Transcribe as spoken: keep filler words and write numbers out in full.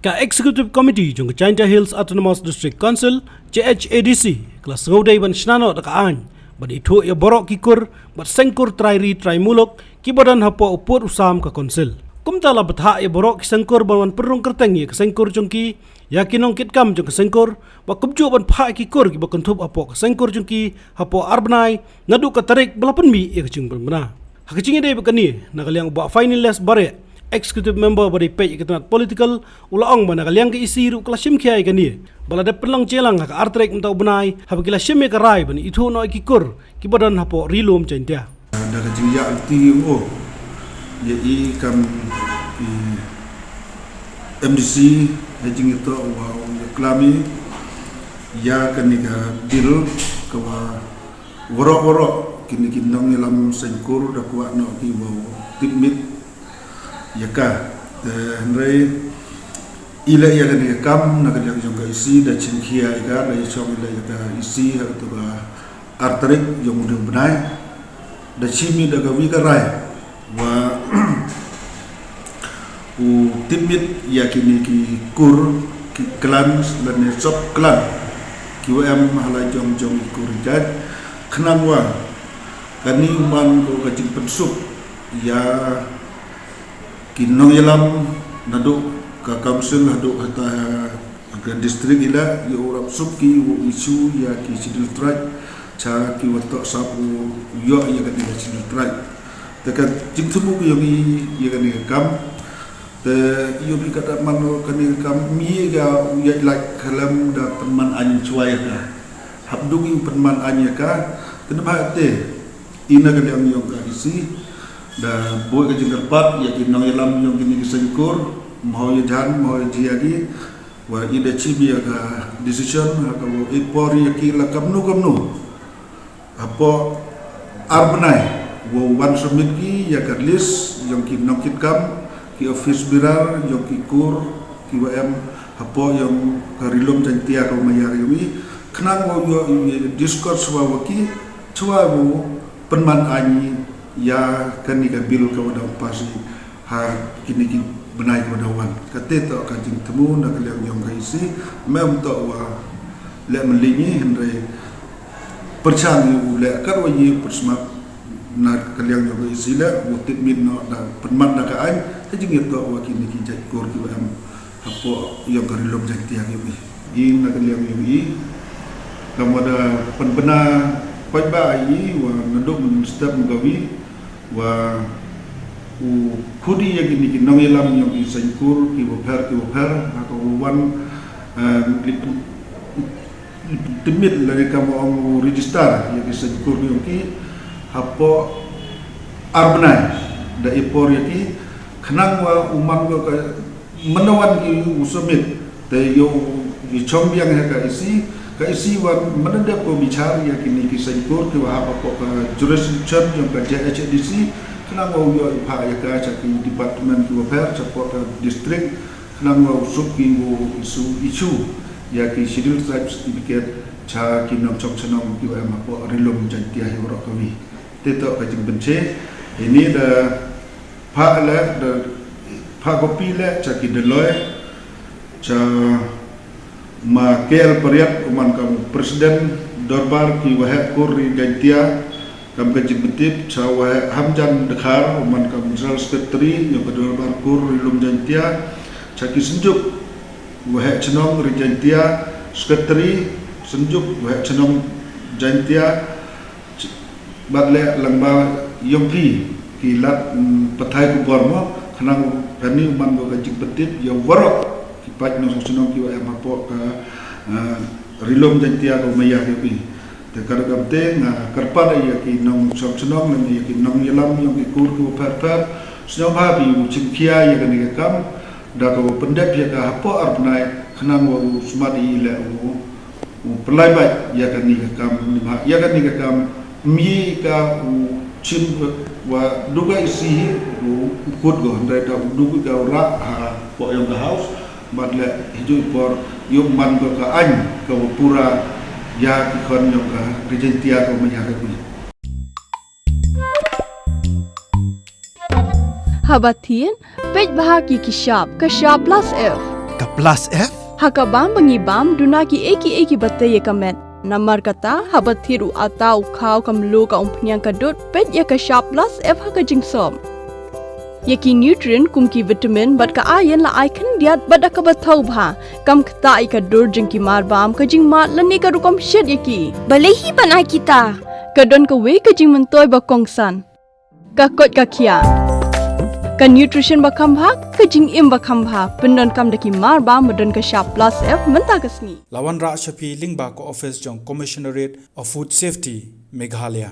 Ka Executive Committee jong ka Jaintia Hills Autonomous District Council, J H A D C, ka la sngewdei ban shna noh da ka aiñ ban ithuh ïa baroh ki kur bad seng kur trai ri trai muluk kiba don hapoh u pud u sam ka Council. Kumta la bthah ïa baroh ki seng kur ban wan pynrung kyrteng ïa ka seng kur jong ki, ïa ki nongkitkam jong ka seng kur, bad kumjuh ban phah ïa ki kur kiba kynthup hapoh ka seng kur jong ki hapoh ar bnai naduh ka tarik ba la pynmih ïa ka jingpynbna. Ha ka jingïadei bad kane, na ka liang u Bah Finelyness Bareh, Executive Member ba dei peit ïa ka tnat political, u la ong ba na ka liang ka E C ruh ka la shim khia ïa kane, ba la dep pynlong jingïalang ha ka ar tarik mynta u bnai, haba ki la shim ïa ka rai ban ithuh noh ïa ki kur kiba don hapoh Ri Lum Jaintia. Da ka jingïalti ïa u, ïa i kam i M D C, ha jingïatoh wa u ïaklam i ïa kane ka bill, ka wa waroh waroh kine ki nongïalam seng kur da kwah noh ki wa u tipmit ïa ka. Te hynrei i leh ïa kane ka kam na ka liang jong ka E C, da chim khia ïa ka, da ïashong i leh ïa ka E C ha kato ka ar tarik jong une u bnai. Da chim i da ka wi ka rai wa u tipmit ïa kine ki kur, ki clans lane sub clan kiwa em ha la jong jong i kur i jait, khnang wa kane u man ko ka jingpynsuk ïa ki nongïalam naduh ka council haduh hata ka district i leh, ïa u rap suk ki wa u issue ïa ki Scheduled Tribe, cha ki wa toh sap u ïoh ïa kane ka Scheduled Tribe. Te ka jingthmu ka yong i ïa kane ka kam. Te ïoh bi ka da man kane ka kam mi ga u ïa lait khlem da pynman aiñ chwa ïa ka. Hap duk i u pynman aiñ ïa ka. Te na ba te i na ka liang yong ka E C da buh ka jingkyrpad ïa ki nongïalam yong kine ki seng kur, mhaw ïa jan, mhaw ïa jia ki, wa i da chim ïa ka decision ha ka wa i por ïa ki la kamnu kamnu. Hapoh ar bnai wa wan submit ki ïa ka list yong ki nongkitkam, ki office bearer yong ki kur ki wa em hapoh yong ka Ri Lum Jaintia ka wa maya ka yong i, khnang wa u ïoh i discuss wa wa ki, chwa wa u pynman aiñ ïa kane ka bill ka wa da u pass i ha kine ki bnai ka wa da wan. Kate toh ka jingthmu na ka liang yong ka E C, mem toh wa leh mynlei ngi, hynrei pyrshang i u leh kat wa i pyrsmat na ka liang yong ka E C leh, u tipmit noh da pynman da ka aiñ, ha jingïatoh wa kine ki jait kur ki wa em hapoh yong ka Ri Lum Jaintia ki wi. I na ka liang yong i, kam wa da pynbna paidbah i wa naduh mynstep mynkawi, wa u khudi ïa kine ki nongïalam yong ki seng kur ki wa pher ki wa pher, ha ka wa wan, eh, lip-, tipmit lane kam wa ong u register ïa ki seng kur yong ki hapoh ar bnai, da i por ïa ki, khnang wa u man wa ka mynta wan ki u submit, te ïoh u chong biang ha ka E C, ka E C wan mynta dep ko bichar ïa kine ki seng kur ki wa hap hapoh ka jurisdiction yong ka J H A D C, khnang wa u ïoh i phah ïa ka cha ki department ki wa pher, cha poh ka district, khnang wa u suk ki wa u issue, issue ïa ki Scheduled Tribe certificate cha ki nongchong chnong ki wa em hapoh Ri Lum Jaintia hi waroh kawi. Te toh ka jingpynche, ini da phah leh, da phah copy leh cha ki Deloi, cha ma K L Pariat u man kam president dorbar ki waheh kur Ri Jaintia, kam ka jingpyntip, cha waheh Hamjan Dkhar u man kam general secretary yong ka dorbar kur Ri Lum Jaintia, cha ki synjuk waheh chnong Ri Jaintia, secretary synjuk waheh chnong Jaintia, bad leh lang ba yong phi ki lad, mm, pathai khubor mo, khnang kani u man ko ka jingpyntip ïa waroh ki paid nongshong shnong ki wa em hapoh ka, eh, Ri Lum Jaintia ka wa maya ki wi. Te ka ruh kamte nga kyrpad ïa ki nongshong shnong lane ïa ki nongïalam yong ki kur ki wa pher pher, sngewbha phi u chimkhia ïa kani ka kam, da ka wa pyndep ïa ka hapoh ar bnai, khnang wa u smat i leh u u pynlait bad ïa kani ka kam, ïa kani ka kam, mi ka u chim wa duka i si hi, u kut ko hynrei da u duka u rah hapoh yong ka house, bad leh hijui por ïoh man ko ka aiñ ka wa pura ïa ki khon yong ka Ri Jaintia ka wa maya ka wi. Haba thin, peit bha ki ki shap, ka shap plus F. Ka Plus F? Ha ka bam ba ngi bam, duna kiei kiei kiba tei ïa ka met. Namar kata, haba thied u atta, u khaw, ka mluh, ka umphniang, ka dud, peit ïa ka Sharp Plus F ha ka jingsop. Ïa ki nutrient kum ki vitamin bad ka iron la ai khyndiat bad da kaba thaw bha. Kam ktah ïa ka dur jong ki mar bam, ka jingmad lane ka rukom shet ïa ki. Balei hi ban ai kita? Ka don kawei ka jingmyntoi ba kongsan. Ka koit ka khiah. Ka nutrition ba kham bha, ka jingim ba kham bha. Pyndonkam da ki mar bam ba don ka Sharp Plus F mynta ka sngi. La wanrah sha phi lyngba ka office jong Commissionerate of Food Safety, Meghalaya.